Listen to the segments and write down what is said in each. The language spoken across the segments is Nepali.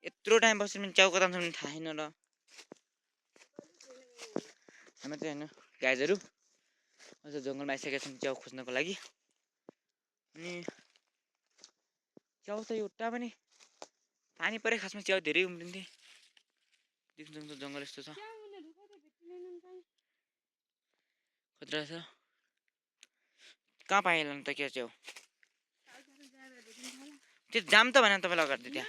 यत्रो टाइम बस्यो भने च्याउ कता छ भने थाहा छैन र हामी चाहिँ होइन गाइजहरू अझ जङ्गलमा आइसकेका छौँ च्याउ खोज्नको लागि अनि च्याउ त एउटा पनि पानी परे खासमा च्याउ धेरै उम्रिन्थे देख्नुहुन्छ जङ्गल यस्तो छ खतरा छ कहाँ पाइएला त के च्याउ त्यो जाम त भनेन तपाईँलाई अगाडि त्यहाँ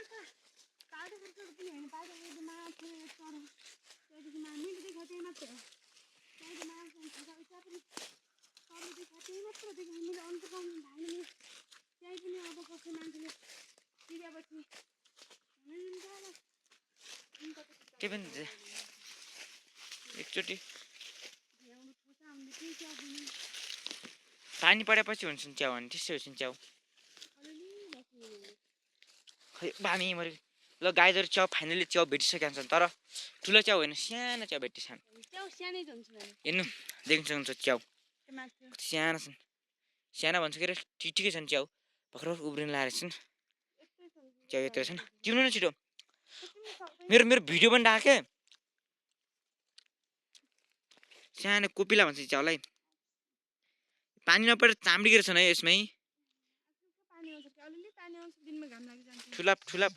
के पनि एकचोटि पानी परेपछि हुन्छ नि च्याउ भने त्यसै हुन्छ नि च्याउ खै बामी मरि ल गाईहरू च्याउ फाइनली च्याउ भेटिसकेका छन् तर ठुलो च्याउ होइन सानो च्याउ भेटिछन् हेर्नु देख्न सक्नुहुन्छ च्याउ सानो छन् सानो भन्छ के अरे ठिकै छन् च्याउ भर्खर उब्रिन लागेको छन् च्याउ यत्रो छन् तिम्रो न छिटो मेरो भिडियो पनि राखेँ सानो कोपिला भन्छ च्याउलाई पानी नपरेर चाम्डिएर छन् है यसमै ठुला ठुला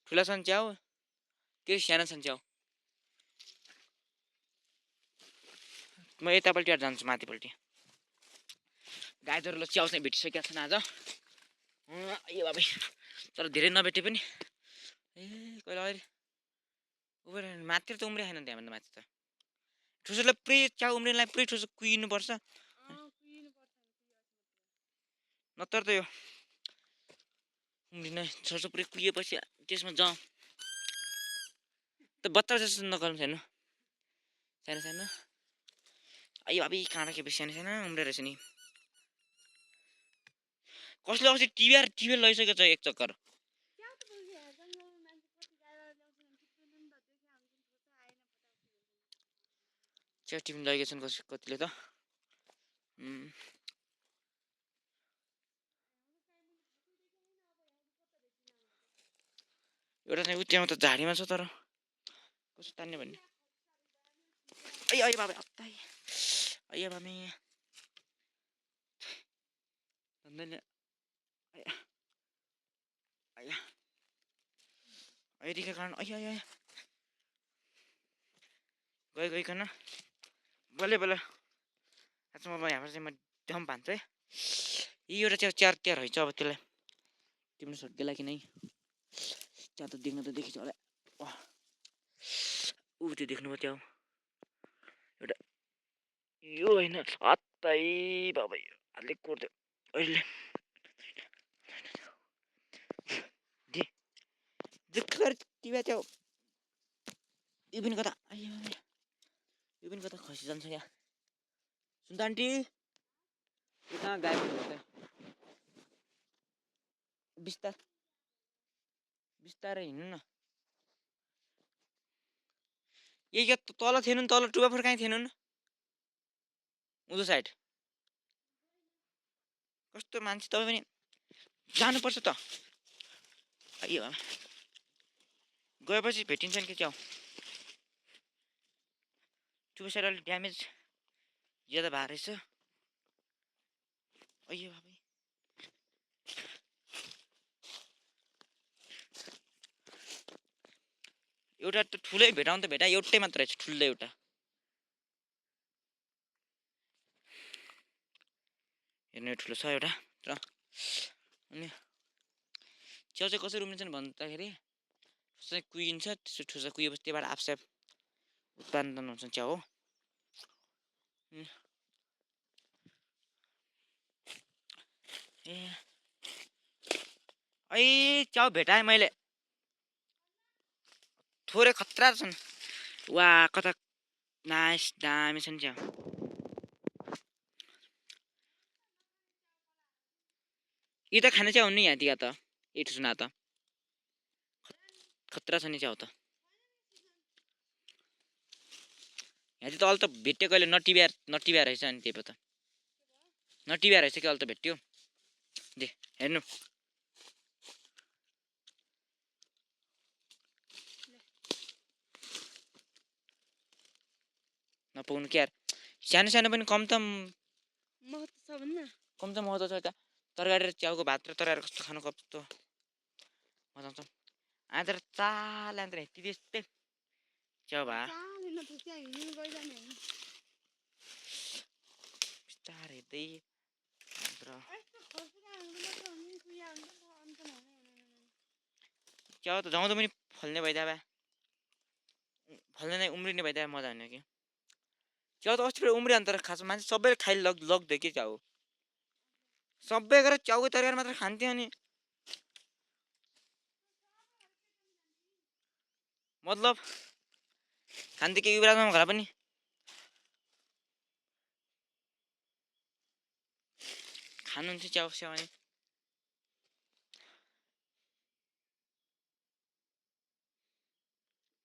ठुला छन् च्याउ के सानो छन् च्याउ म यतापट्टि जान्छु माथिपट्टि गाईहरू च्याउ चाहिँ भेटिसकेका छन् आज यो बाबा तर धेरै नभेटे पनि ए कहिले अहिले उब्रेर माथि त उम्रे छैन त्यहाँभन्दा माथि त ठुसोलाई पुरै च्याउ उम्रिनलाई पुरै ठुसो कुहिनुपर्छ नत्र त यो उम्रिन छोसो पुरै कुहिएपछि त्यसमा त बच्चा जस्तो नगर्नु छैन सानो सानो अयो अब काँडा के सानो सानो उम्रेर रहेछ नि कसले अस्ति टिभर लैसकेको छ एक चक्कर च्याउ टिफिन लगेका छन् कतिले त एउटा चाहिँ त्यहाँ त झाडीमा छ तर कसो तान्ने भन्ने अय बाबा हप्ता अय बाबा धन्दैले अहिलेका कारण गइकन बल्ल बल्ल आजमा म यहाँबाट चाहिँ म दम भान्छु है यो एउटा चाहिँ चार तिहार रहेछ अब त्यसलाई तिम्रो सड्केला कि नै त्यहाँ त देख्न त देखिन्छ होला ऊ त्यो देख्नुभयो त्यो एउटा यो होइन हत्तै बाबा हातले कोर्दै अहिले टिभा त्यो यो पनि कता खसी जान्छ क्या सुन्त आन्टी यो कहाँ गायब भयो त बिस्तारै हिँड्नु न यही तल थिएन नि तल टुबाफोर कहीँ थिएन नि उँधो साइड कस्तो मान्छे तपाईँ पनि जानुपर्छ त अयो गएपछि भेटिन्छन् कि च्याउ टुबा साइड अलिक ड्यामेज ज्यादा भएको रहेछ अयो बाबा एउटा त ठुलै भेटाउनु त भेटा एउटै मात्र रहेछ ठुलो एउटा हेर्नु ठुलो छ एउटा र अनि च्याउ चाहिँ कसरी उम्रिन्छन् भन्दाखेरि ठुसो कुहिन्छ त्यसो ठुसो कुहिएपछि त्यहीबाट आफसे उत्पादन हुन्छ च्याउ हो ए च्याउ भेटाएँ मैले थोरै खतरा छन् वा कता नाइस दामी छन् च्याउ यो त खाने च्याउ हुन् नि यहाँतिर त ए ठुसुना त खतरा छ नि च्याउ त यहाँ चाहिँ त अहिले त भेट्यो कहिले नटिभ्या रहेछ अनि त्यही त नटिभ्या रहेछ कि अहिले त भेट्यो दे हेर्नु नपाउनु के यार सानो सानो पनि कम त महत्त्व छ भन्न कम त महत्त्व छ त तरकारी र च्याउको भात र तरकारी कस्तो खानु कस्तो मजा आउँछ आज त चाल अन्त यति त्यस्तै च्याउ भा चालिन त त्यहाँ हिँड्नु गइजाने होइन बिस्तारै हेर्दै अन्त यस्तो खसिरहेको मात्र हो नि कुया हुन्छ त अन्त च्याउ त जाउँदो पनि फल्ने भइदिए भए फल्ने नै उम्रिने भइदिए मजा हुने कि च्याउ त अस्ति उम्रियो अन्त खासमा मान्छे सबैले खाइ लग्दै कि च्याउ सबै गरेर च्याउको तरकारी मात्र खान्थ्यो अनि मतलब खान्थ्यो कि युवराजमा घर पनि खानुहुन्थ्यो च्याउ स्याउ अनि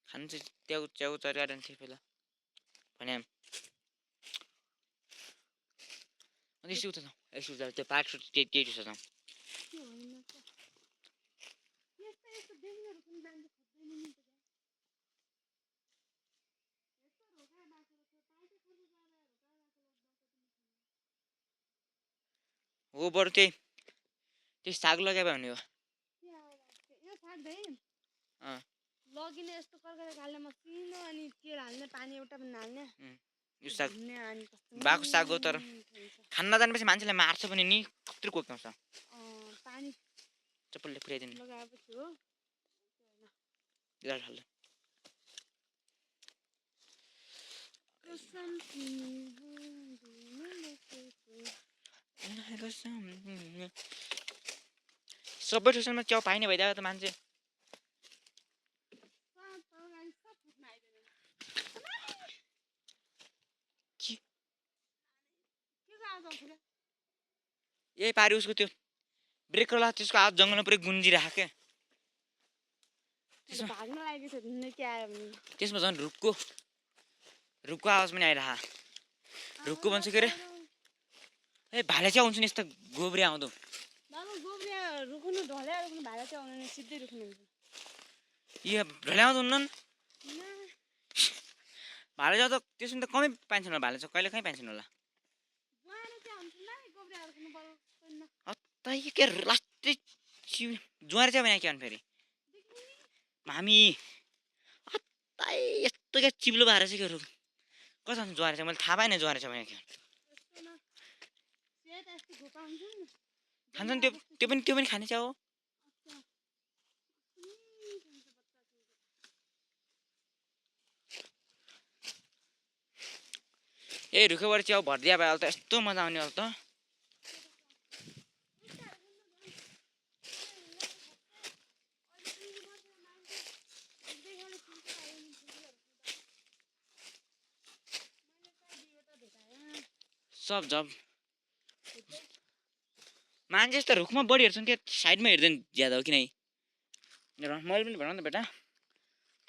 खानु चाहिँ च्याउ तरकारी थियो पहिला भने अनि यसो उता यसो उता त्यो पार्क सुट त्यही छ त हो बरु त्यही साग लगाए भने हो यो साग दे लगिने यस्तो कर्करा हाल्ने मसिनो अनि तेल हाल्ने पानी एउटा पनि हाल्ने यो साग बाको साग हो तर खान नजानेपछि मान्छेलाई मार्छ पनि नि कत्रो कोक्याउँछ पानी चप्पलले पुर्याइदिनु लगाएपछि हो सबै ठुसनमा च्याउ पाइने भइदियो त मान्छे यही पारि उसको त्यो ब्रेक रोला त्यसको हात जङ्गलमा पुरै गुन्जिरहेको क्या त्यसमा झन् रुखको आवाज पनि आइरह रुखको भन्छ के अरे ए भाले चाहिँ आउँछ नि यस्तो गोब्रे आउँदो यो ढले आउँदो हुन्न भाले जाँदा त्यसमा त कमै पाइन्छन् होला भाले चाहिँ कहिले कहीँ पाइन्छन् होला तै के लास्टै जुवार चाहिँ भने के भने फेरि हामी तै यस्तो क्या चिप्लो भएर चाहिँ के रुख कसो हुन्छ जुवार चाहिँ मैले थाहा पाएन जुवार चाहिँ भने के खान्छन् त्यो पनि खाने च्याउ हो ए रुखबाट च्याउ भरिदिया भए त यस्तो मजा आउने होला त सब जब मान्छे यस्तो रुखमा बढी हेर्छन् कि साइडमा हेर्दैन ज्यादा हो कि नै मैले पनि भनौँ न बेटा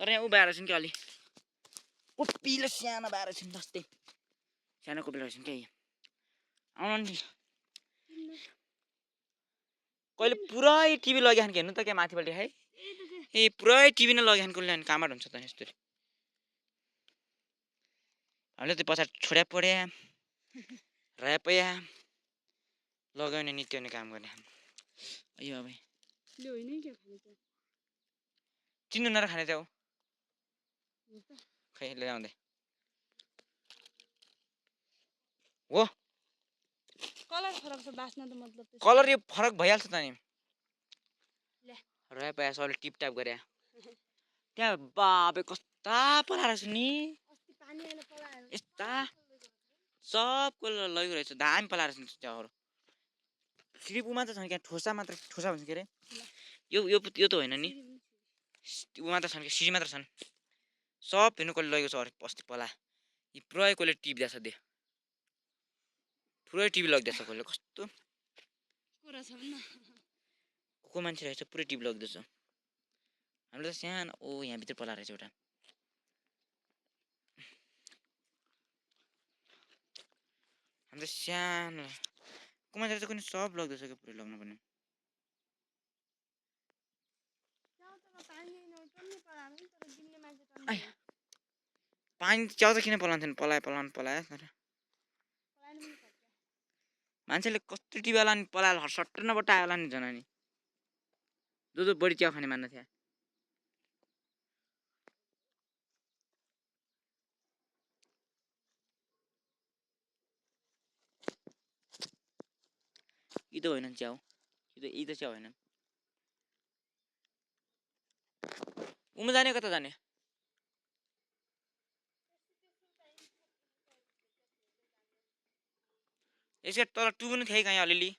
तर यहाँ उभ्याएर छन् कि अलि कोपिलो सानो भएर छन् जस्तै सानो कोपिलो रहेछन् क्या आउनु नि कहिले पुरै टिभी लगिहान हेर्नु त क्या माथिबाट है ए पुरै टिभी नै लगिहान कसले अनि कामबाट हुन्छ त यस्तो हामीले त्यो पछाडि छोड्या पड्या ऱ्यापया लगाउने नित्य हुने काम गर्ने अयो अब चिन्नु नर खाने च्याउ खै ल्याउँदै हो कलर यो फरक भइहाल्छ त नि ऱ्यापया सबले टिपटाप गरे त्यहाँ बाबे कस्ता पलाएर छु नि यस्ता सबको लगिरहेछ दामी पलाएर छ च्याउहरू सिरिप ऊ मात्र छन् क्या ठोसा भन्छ के अरे यो त होइन नि ऊ मात्र छन् कि सिरी मात्र छन् सब हेर्नु कसले लगेको छ अरे अस्ति पला यी पुरै कसले टिप्दैछ दे पुरै टिभी लगिदिएछ कसले कस्तो को मान्छे रहेछ पुरै टिभी लगिदिएछ हाम्रो त सानो ओ यहाँभित्र पला रहेछ एउटा हाम्रो सानो को मान्छे रहेछ कुनै सब लगिदिएछ क्या पुरै लग्नु पनि पानी च्याउ त किन पलाउँथेन पलायो तर पलाएन पनि सक्छ मान्छेले कस्तो टिपेला नि पलायो सट्ट नबाट आयो होला नि जना नि जो बढी च्याउ खाने मान्न थियो यी त होइनन् च्याउ यी त च्याउ होइनन् उमा जाने कता जाने यसका तल टु पनि थिए कहीँ अलिअलि